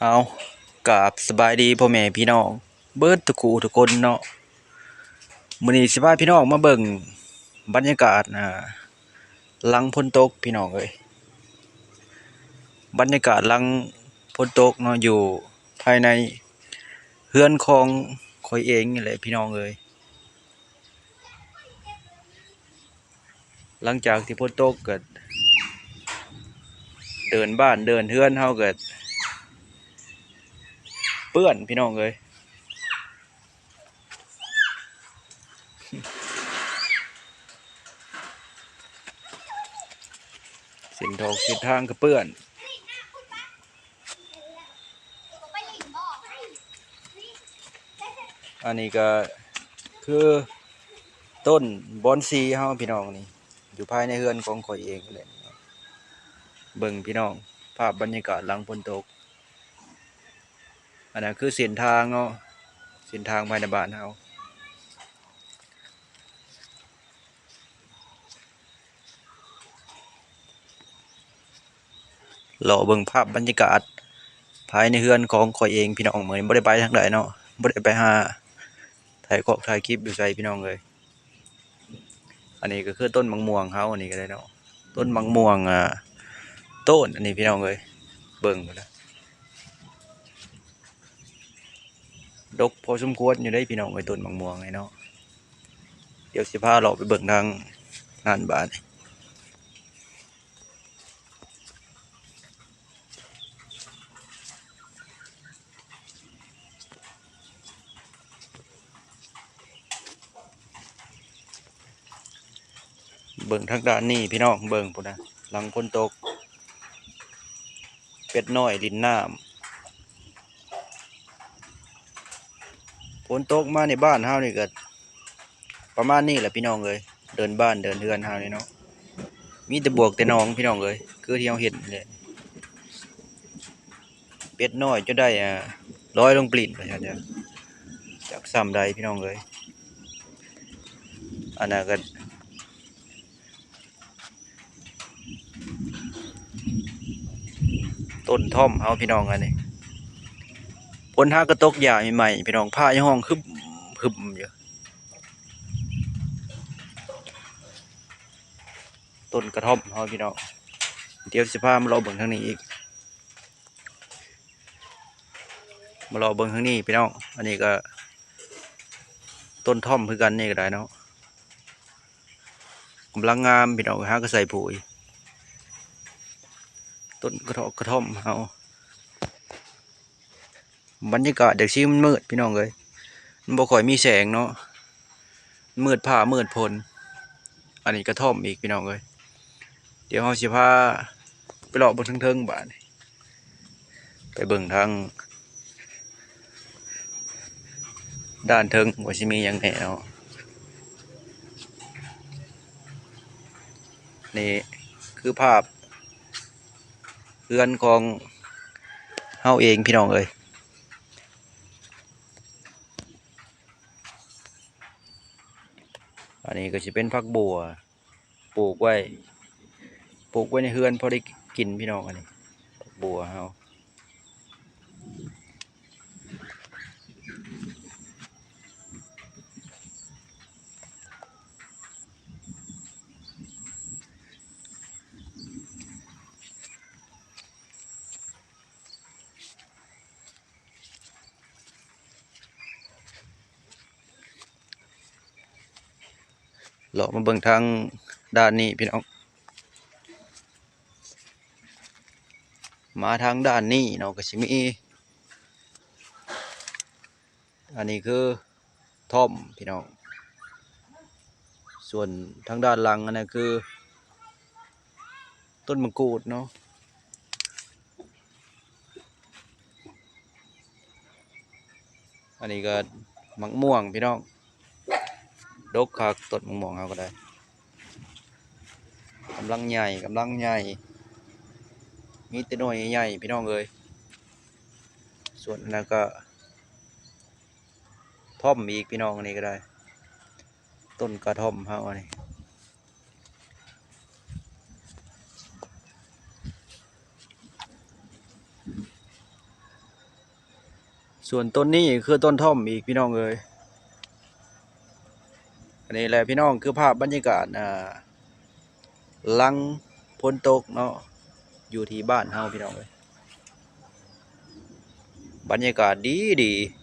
ເອົາ ກາບສະບາຍດີພໍ່ແມ່ພີ່ນ້ອງເບິດທຸກຜູ້ທຸກຄົນເນາະ. ມື້ນີ້ຊິພາພີ່ນ້ອງມາເບິ່ງບັນຍາກາດ ອ່າ ຫຼັງຝົນຕົກພີ່ນ້ອງເອີຍ. ບັນຍາກາດຫຼັງຝົນຕົກເນາະ ຢູ່ພາຍໃນເຮືອນຂອງຂ້ອຍເອງນີ້ແຫຼະພີ່ນ້ອງເອີຍ. ຫຼັງຈາກທີ່ຝົນຕົກກໍເດີ່ນບ້ານເດີ່ນເຮືອນເຮົາກໍເປື້ອນພີ່ນ້ອງເອີຍ. ເສັ້ນຖອກເສັ້ນທາງກໍເປື້ອນ. ອັນນີ້ກໍຄືຕົ້ນບອນຊີເຮົາພີ່ນ້ອງ ນີ້ຢູ່ພາຍໃນເຮືອນຂອງຂ້ອຍເອງນີ້ແຫຼະ. ເບິ່ງພີ່ນ້ອງ ພາບບັນຍາກາດຫຼັງຝົນຕົກ. ອັນນັ້ນຄືເສັ້ນທາງເນາະ ເສັ້ນທາງພາຍໃນບ້ານເຮົາ. ເລາະເບິ່ງພາບບັນຍາກາດພາຍໃນເຮືອນຂອງຂ້ອຍເອງພີ່ນ້ອງ. ມື້ນີ້ບໍ່ໄດ້ໄປທາງໃດເນາະ ບໍ່ໄດ້ໄປຫາຖ່າຍຄອກຖ່າຍຄລິບຢູ່ໃສພີ່ນ້ອງເອີຍ. ອັນນີ້ກໍຄືຕົ້ນໝາກມ່ວງເຮົາ ອັນນີ້ກໍໄດ້ເນາະ ຕົ້ນໝາກມ່ວງ ອ່າ ໂຕນ ອັນນີ້ພີ່ນ້ອງເອີຍ. ເບິ່ງພຸ້ນນະ ດົກພໍສົມຄວນຢູ່ເດ້ພີ່ນ້ອງເອີຍ ຕົ້ນໝາກມ່ວງນີ້ເນາະ. ດຽວຊິພາເລາະໄປເບິ່ງທາງນັ້ນບາດນີ້. ເບິ່ງທາງດ້ານນີ້ພີ່ນ້ອງ ເບິ່ງພຸ້ນນະ ຫຼັງຝົນຕົກ ເປັດນ້ອຍຫຼິ້ນນ້ຳ. ຝົນຕົກມາໃນບ້ານເຮົານີ້ກໍປະມານນີ້ແຫຼະພີ່ນ້ອງເອີຍ. ເດີ່ນບ້ານເດີ່ນເຮືອນເຮົານີ້ເນາະ ມີແຕ່ບວກແຕ່ໜອງພີ່ນ້ອງເອີຍ ຄືທີ່ເຮົາເຫັນນີ້ແຫຼະ. ເປັດນ້ອຍຈົນໄດ້ ອ່າ ລອຍລົງປລິ້ນວ່າຊັ້ນເດີ ຈັກສ່ຳໃດພີ່ນ້ອງເອີຍ. ອັນນັ້ນກໍ ຕົ້ນທ້ອມເຮົາພີ່ນ້ອງ ອັນນີ້ ຝົນຫາກະຕົກຢາໃໝ່ໆ ພີ່ນ້ອງ ຟ້າຍັງຮ້ອງຮຶບໆຢູ່. ຕົ້ນກະທ້ອມເຮົາພີ່ນ້ອງ ດຽວຊິພາມາເລາະເບິ່ງທາງນີ້ອີກ. ມາເລາະເບິ່ງທາງນີ້ພີ່ນ້ອງ ອັນນີ້ກໍຕົ້ນທ້ອມຄືກັນ ນີ້ກໍໄດ້ເນາະ ກຳລັງງາມພີ່ນ້ອງ. ຫາກໍໃສ່ປຸ໋ຍ ຕົ້ນກະເທາະກະທ້ອມເຮົາ. ບັນຍາກາດຈັ່ງຊີ້ມັນມືດພີ່ນ້ອງເອີຍ ມັນບໍ່ຄ່ອຍມີແສງເນາະ ມືດຟ້າມືດຝົນ. ອັນນີ້ກະທ້ອມອີກພີ່ນ້ອງເອີຍ. ດຽວເຮົາຊິພາໄປເລາະເບິ່ງເທິງໆບາດນີ້ ໄປເບິ່ງທາງດ້ານເທິງວ່າຊິມີຫຍັງແດ່ເນາະ. ນີ້ຄືພາບເຮືອນຂອງເຮົາເອງພີ່ນ້ອງເອີຍ. ອັນນີ້ກໍຊິເປັນຜັກບົ່ວ ປູກໄວ້ ປູກໄວ້ໃນເຮືອນພໍໄດ້ກິນພີ່ນ້ອງ. ອັນນີ້ຜັກບົ່ວເຮົາ. ເລາະມາເບິ່ງທາງດ້ານນີ້ພີ່ນ້ອງ ມາທາງດ້ານນີ້ເນາະ ກໍຊິມີ ອັນນີ້ຄື ທ້ອມພີ່ນ້ອງ. ສ່ວນທາງດ້ານຫຼັງອັນນັ້ນຄືຕົ້ນມະກູດເນາະ. ອັນນີ້ກໍໝາກມ່ວງພີ່ນ້ອງ ດົກຄັກ ຕົ້ນໝາກມ່ວງເຮົາກໍໄດ້ ກຳລັງໃຫຍ່ ກຳລັງໃຫຍ່ ມີແຕ່ໜ່ວຍໃຫຍ່ໆ ພີ່ນ້ອງເອີຍ. ສ່ວນອັນນັ້ນກໍ ທ້ອມອີກພີ່ນ້ອງ ອັນນີ້ກໍໄດ້ ຕົ້ນກະທ້ອມເຮົາອັນນີ້. ສ່ວນຕົ້ນນີ້ຄືຕົ້ນທ້ອມອີກ ພີ່ນ້ອງເອີຍ. ອັນນີ້ແຫຼະ ພີ່ນ້ອງ ຄືພາບບັນຍາກາດ ອ່າ ຫຼັງຝົນຕົກເນາະ ຢູ່ທີ່ບ້ານເຮົາ ພີ່ນ້ອງເອີຍ. ບັນຍາກາດດີໆ.